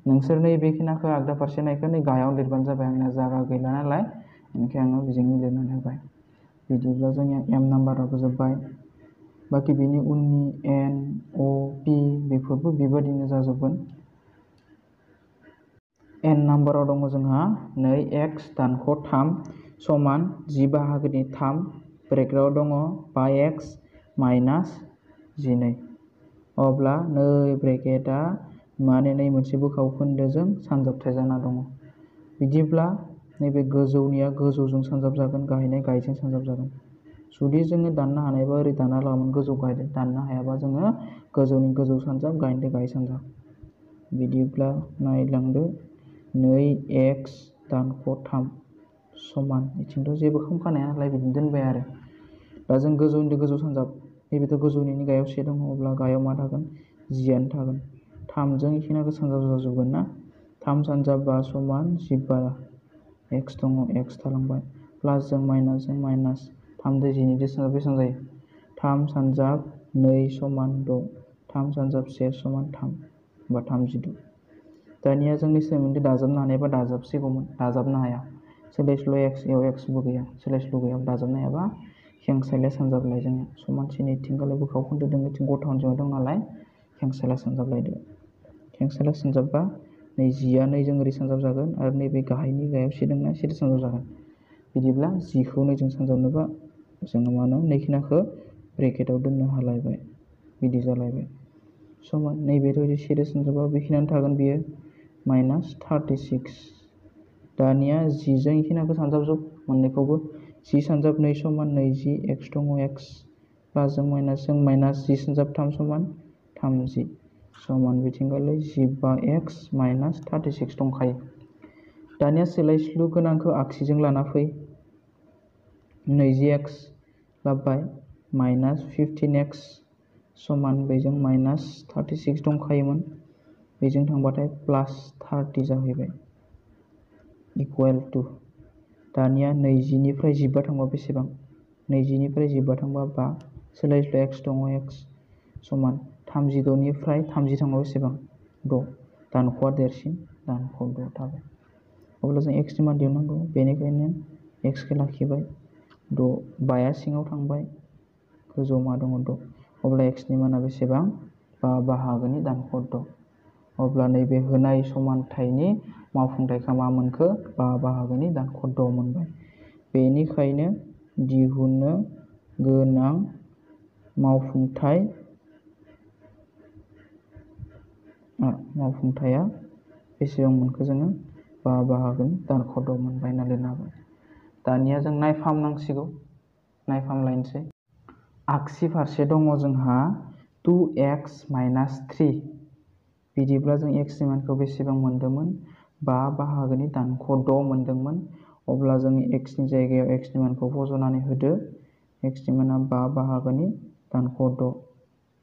नोंसोर नैबेखिनिखौ आगदा फारसे नायखौ नै गाहायाव लिरबानो जाबाय आंना जागा गैला नालाय बेनिखायनो आङो बेजोंनो लिरनानै होबाय। बिदिब्ला जोंनिया m नाम्बाराबो जोब्बाय बाखि बेनि उननि n o p बेफोरबो बेबादिनो जाजोबगोन। n नाम्बाराव दङ जोंहा 2x दानख' 3 समान 10 बाहागोनि 3 ब्रेकेटाव दङ 5x माइनास 12 अब्ला नै ब्रेकेटआ माने नै मोनसे बोखाव खोन्दोजों सानजाबथाय जाना दङ। बिदिब्ला नैबे गोजौनिया गोजौजों सानजाब जागोन गाहायनिया गाहायजों सानजाब जागोन। जुदि जोङो दाननो हानायबा ओरै दानना लागामोन गोजौ गाहाय दाननो हायाबा जोङो गोजौनि गोजौ सानजाब गाहायनि गाहाय सानजाब। बिदिब्ला नायलांदो 2x दानख' 3 समान बिथिंथ' जेबो खालामखानाया नालाय बिदिनो दोनबाय आरो दा जों गोजौनि गोजौ सानजाब नैबेथ' गोजौनि गाहायाव 1 दङ अब्ला गाहायाव मा थागोन 10 थागोन 3 जों बेखिनिखौ सानजाब जाजोबगोन ना 3 सानजाब 5 समान 15 x दङ x थालांबाय प्लास जों माइनास 3 दो 10 दो सानजाब बेसेबां जायो 3 सानजाब 2 समान 6 3 सानजाब 1 समान 3 होमबा 32। दानिया जोंनि सोमोन्दै दाजाबनो हानायबा दाजाबसिगौमोन दाजाबनो हाया सोलायस्लु x याव xबो गैया सोलायस्लु गैया दाजाबनो हायाबा खेंसालिया सानजाबलाय जोङो समानथि नैथिंगालाय बोखाव खोन्दो दङ बिथिं गथा अनजिमा दं नालाय खेंसालिया सानजाबलायदो खेंसालिया सानजाबबा नै 10 नै जों ओरै सानजाब जागोन आरो नैबे गाहायनि गाहायाव 1 दंना 1 दो सानजाब जागोन। बिदिब्ला 10 खौ नैजों सानजाबनोबा जोङो मा होनो नैखिनाखौ ब्रेकेटाव दोननो हालायबाय बिदि जालायबाय समान नैबेथ' 1 दो सानजाबा बेखिनियानो थागोन बियो -36। दानिया 10 जों बेखिनिखौ सानजाबजोब मोननैखौबो 10 सानजाब 2 समान 20 x दङ x प्लास जों माइनास 10 सानजाब 3 समान 30 समान बिथिंगालै 15x -36 दंखायो। दानिया सोलायस्लु गोनांखौ आगसिजों लाना फै 20x लाबोबाय -15x समान बेजों -36 दंखायोमोन बेजों थांबाथाय +30 जाहैबाय इकुवेल टु दानिया 20 निफ्राय 15 थांबा बेसेबां 20 निफ्राय 15 थांबा 5 सोलायस्लु x दङ x समान 36 निफ्राय 30 थांबा बेसेबां 6 दानख'आ देरसिन दानख' 6 थाबाय अब्ला जों एक्सनि मान दिहुननांगौ। बेनिखायनो एक्सखौ लाखिबाय 6 5 आ सिङाव थांबाय गोजौआव मा दङ 6 अब्ला एक्सनि माना बेसेबां 5 बाहागोनि दानख' 6 अब्ला नैबे होनाय समानथायनि मावफुंथायखौ मा मोनखो 5 बाहागोनि दानख' 6 मोनबाय। बेनिखायनो दिहुननो गोनां मावफुंथाया बेसेबां मोनखो जोङो 5 बाहागोनि दानख' 6 मोनबाय होनना लिरनो हाबाय। दानिया जों नायफामनांसिगौ, नायफामलायनोसै। आगसि फारसे दङ जोंहा 2x - 3 बिदिब्ला जों एक्सनि मानखौ बेसेबां मोन्दोंमोन 5 बाहागोनि दानख' 6 मोन्दोंमोन। अब्ला जों एक्सनि जायगायाव एक्सनि मानखौ फज'नानै होदो। एक्सनि माना 5 बाहागोनि दानख' 6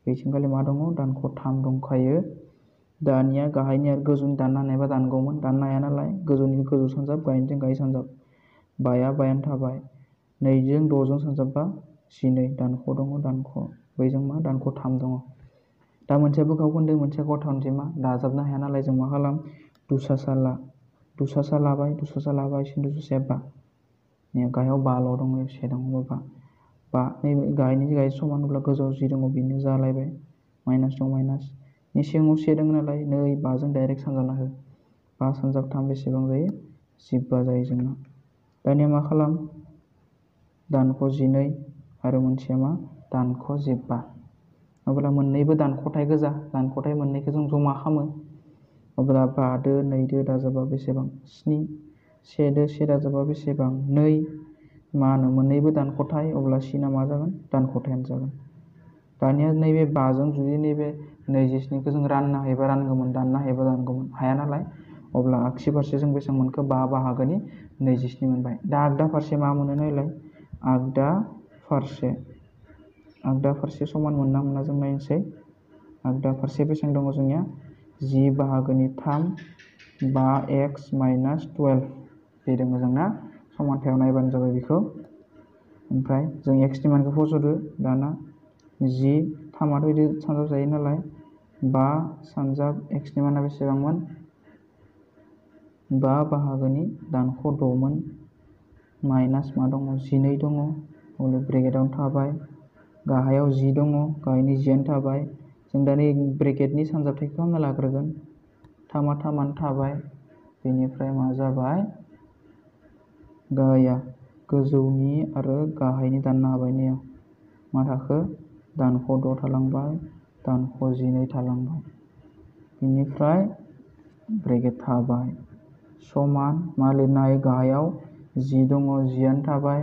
बेथिंखालि मा दङ दानख' 3 दंखायो। दानिया गाहायनि आरो गोजौनि दाननो हानायबा दानगौमोन, दाननो हाया नालाय गोजौनि गोजौ सानजाब गाहायनिजों गाहाय सानजाब 5 5 थाबाय 2 जों 6 जों सानजाबबा 12 दानख' दङ दानख' बैजों मा दानख' 3 दङ। दा मोनसे बोखाव खोन्दो मोनसे गथा अनजिमा दाजाबनो हाया नालाय जों मा खालाम दुसासा लाबाय दुसासा लाबाय सिन दुसासाया 5 गाहायाव 5ल' दङ से दङ 5 नैबे गाहायनि गाहाय समान अब्ला गोजौआव 10 दङ बेनो जालायबाय माइनास दं माइनास नि सिङाव 1 दङ नालाय 2 5 जों डाइरेक्ट सानजाबना हो 5 सानजाब 3 बेसेबां जायो 15 जायो जोंना। दानिया मा खालाम दानख' 12 आरो मोनसेया मा दानख' 15 अब्ला मोननैबो दानख'थाय गोजा दानख'थाय मोननैखौ जों जमा खालामो। अब्ला 5 दो 2 दो दाजाबा बेसेबां 7 1 दो 1 दाजाबा बेसेबां 2 मा होनो मोननैबो दानख'थाय अब्ला सिना मा जागोन दानख'थायानो जागोन। दानिया नैबे 5 जों जुदि नैबे 27खौ जों राननो हायोबा रानगौमोन दाननो हायोबा दानगौमोन हाया नालाय अब्ला आगसि फारसे जों बेसेबां मोनखो 5 बाहागोनि 27 मोनबाय। दा आगदा फारसे मा मोनो नायलाय आगदा फारसे समान मोनना मोना जों नायनोसै। आगदा फारसे बेसेबां दङ जोंनिया 10 बाहागोनि 3 5x - 12 बे दङ जोंना समानथायाव नायबानो जाबाय बेखौ। ओमफ्राय जों एक्सनि मानखौ फज'दो दाना 10 3आथ' बिदि सानजाब जायो नालाय 5 सानजाब एक्सनि माना बेसेबांमोन 5 बाहागोनि दानख' 6 मोन माइनास मा दङ 12 दङ अब्ला ब्रेकेटावनो थाबाय गाहायाव 10 दङ गाहायनि 10आनो थाबाय। जों दा नै ब्रेकेटनि सानजाबथायखौ खालामना लाग्रोगोन 3 3आनो थाबाय बेनिफ्राय मा जाबाय गाहाया गोजौनि आरो गाहायनि दाननो हाबाय ने मा थाखो दानख' 6 थालांबाय दानख' 12 थालांबाय बेनिफ्राय ब्रेकेट थाबाय समान मा लिरनो हायो गाहायाव 10 दङ 10आनो थाबाय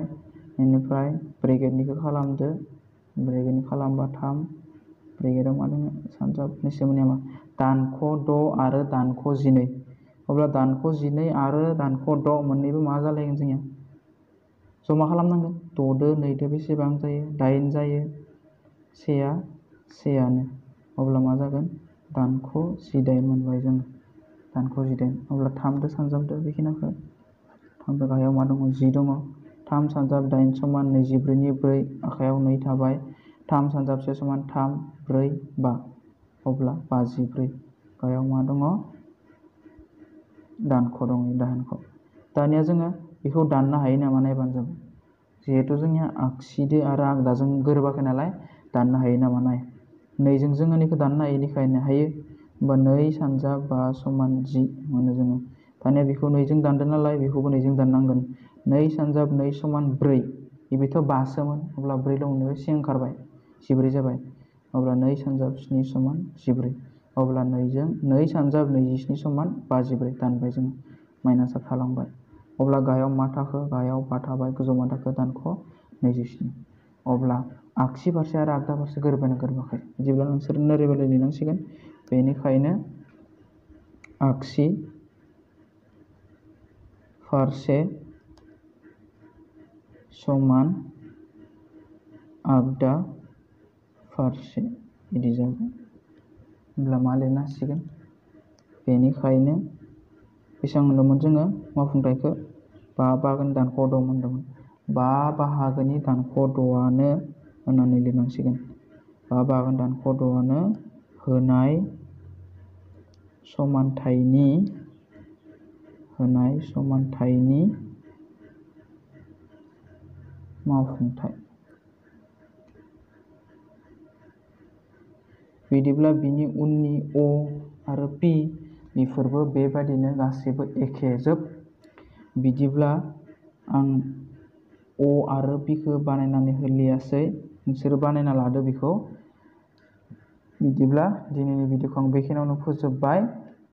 बेनिफ्राय ब्रेकेटनिखौ खालामदो ब्रेकेटनि खालामबा 3 ब्रेकेटाव मा दङ सानजाबनि सोमोन्दै मा दानख' 6 आरो दानख' 12 अब्ला दानख' 12 आरो दानख' 6 मोननैबो मा जालायगोन जोंनिया जमा खालामनांगोन 6 दो 2 दो बेसेबां जायो 8 जायो 1आ 1आनो अब्ला मा जागोन दानख' 18 मोनबाय जों दानख' 18 अब्ला 3 दो सानजाबदो बेखिनिखौ 3 दो गाहायाव मा दङ 10 दङ 3 सानजाब 8 समान 24नि 4 आखायाव 2 थाबाय 3 सानजाब 1 समान 3 4 5 अब्ला 54 गाहायाव मा दङ दानख' दङ दानख'। दानिया जोङो बेखौ दाननो हायो नामा नायबानो जाबाय जिहेथु जोंनिया आगसिदो आरो आगदाजों गोरोबाखै नालाय दाननो हायो नामा नाय 2जों जोङो नैखौ दाननो हायो निखायनो हायो होमबा 2 सानजाब 5 समान 10 मोनो जोङो। दानिया बेखौ 2जों दानदों नालाय बेखौबो 2जों दाननांगोन 2 सानजाब 2 समान 4 बेथ' 5सोमोन अब्ला 4 दंनो से ओंखारबाय 14 जाबाय अब्ला 2 सानजाब 7 समान 14 अब्ला 2जों 2 सानजाब 27 समान 54 दानबाय जों माइनासा थालांबाय। अब्ला गाहायाव मा थाखो गाहायाव 5 थाबाय गोजौआव मा थाखो दानख' 27 अब्ला आगसि फारसे आरो आगदा फारसे गोरोबबायना गोरोबाखै बिदिब्ला नोंसोर नोरैबायदि लिरनांसिगोन। बेनिखायनो आगसि फारसे समान आगदा फारसे बिदि जागोन होमब्ला मा लिरनो हासिगोन बेनिखायनो बेसेबां मोनदोंमोन जोङो मावफुंथायखौ 5 बाहागोनि दानख' 6 मोनदोंमोन 5 बाहागोनि दानख' 6आनो होननानै लिरनांसिगोन 5 बाहागोनि दानख' 6आनो होनाय समानथायनि होनाय समानथायनि मावफुंथाय। बिदिब्ला बिनि उननि अ आरो पि बेफोरबो बेबादिनो गासैबो एखे जोब। बिदिब्ला आं अ आरो पिखौ बानायनानै होलियासै, नोंसोरो बानायना लादो बेखौ। बिदिब्ला दिनैनि भिडिअखौ आं बेखिनियावनो फोजोबबाय।